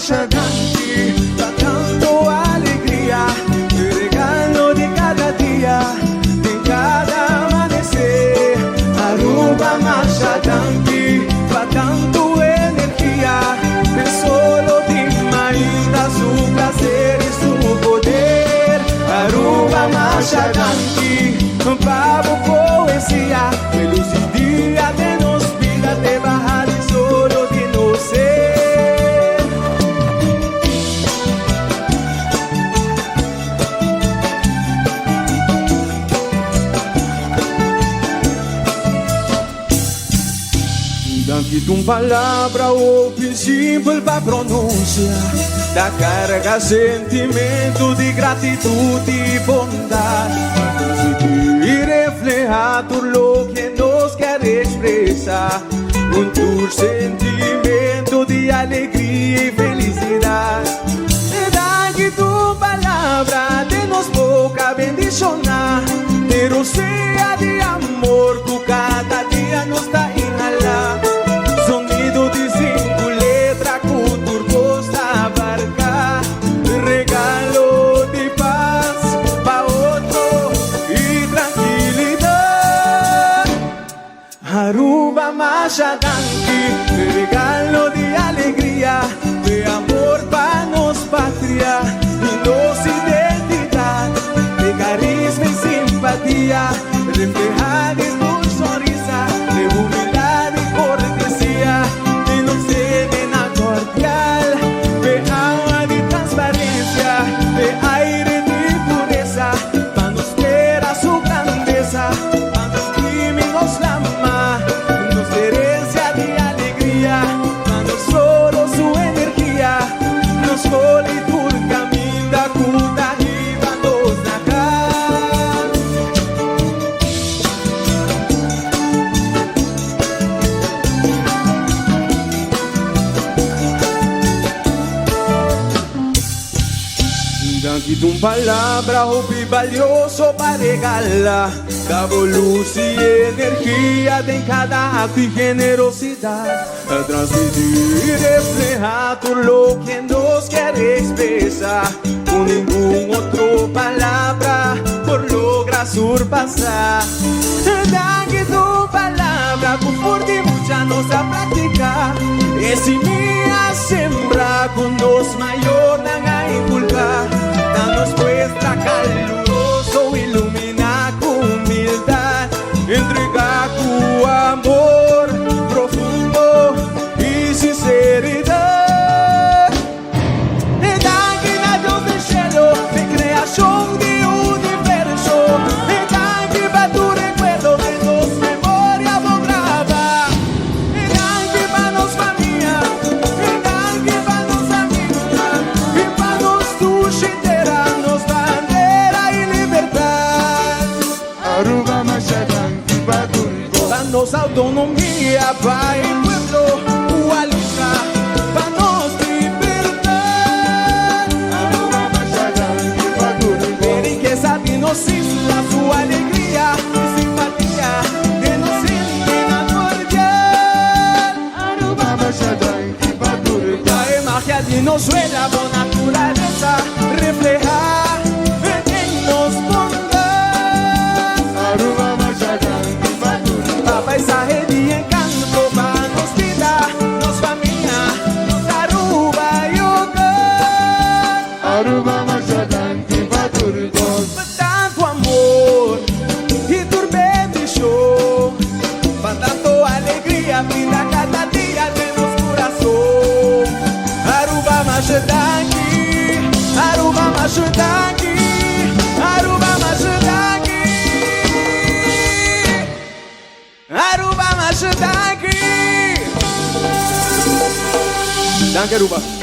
Masha danki pa tanto alegria, e regalo di cada dia, den cada amanece. Aruba, masha danki pa tanto energia, e solo di mainta su placer y su poder. Aruba, masha danki pa bo poesia, e luz di dia di nos bida, te baha di solo di nos ser. Danki ta un palabra hopi simpel pa pronuncia, ta carga sentimento di gratitud y bondad. Y refleha tur loke nos kier expresa, un tur sentimento di alegria y felicidad. Danki ta un palabra di nos boca bendiciona, pero sea di amor cu cada dia nos ta inhala. Sonido di cinco letra cu tur cos ta abarca, regalo di paz pa otro y trankilidad. Aruba, masha danki, regalo di alegria, di amor pa nos patria y nos identidad, di carisma y simpatia, refleha den tu sonrisa, di humildad y cortesia, di nos na cordial, di awa di transparencia, di aire di pureza, pa nos tera su grandeza, pa nos clima y nos lama, nos herencia di alegria, pa nos solo su energia, nos scol y tur caminda cu ta hiba nos na cas. Danki ta un palabra hopi valioso pa regala, Ta bo luz y energia den cada acto y generosidad. Transmiti y refleha tur loke nos kier expresa, Cu ningun otro palabra por logra surpasa. Danki ta un palabra cu for di mucha nos a practica, E simia sembra cu nos mayornan a inculca, Ta nos muestra caluroso, ilumina cu humildad, Entrega cu amor profundo y sinceridad. Danki na Dios di cielo, di creacion di universo. Danki pa tur recuerdo di nos memoria bo graba. Danki pa nos famia, danki pa nos amigonan, y pa nos dushi tera, nos bandera y libertad. Aruba, masha danki pa tur cos. Pa nos autonomia, pa e pueblo cu a lucha, pa nos libertad. Aruba, masha danki pa tur cos. E rikesa di nos isla, su alegria y simpatia, di nos hendenan cordial. Aruba, masha danki pa tur cos. La magia di nos suela, bo naturaleza, refleha den nos bondad. Aruba, masha danki pa tur cos. Pa paisahe di encanto, pa nos bida, nos famia, nos Aruba y hogar. Aruba, masha danki pa tur cos. Pa tanto amor y tur bendicion, pa tanto alegria, brinda cada dia di nos curason. Aruba, masha danki, Aruba, masha danki, Aruba, masha danki, Aruba, masha danki. Danki, Aruba.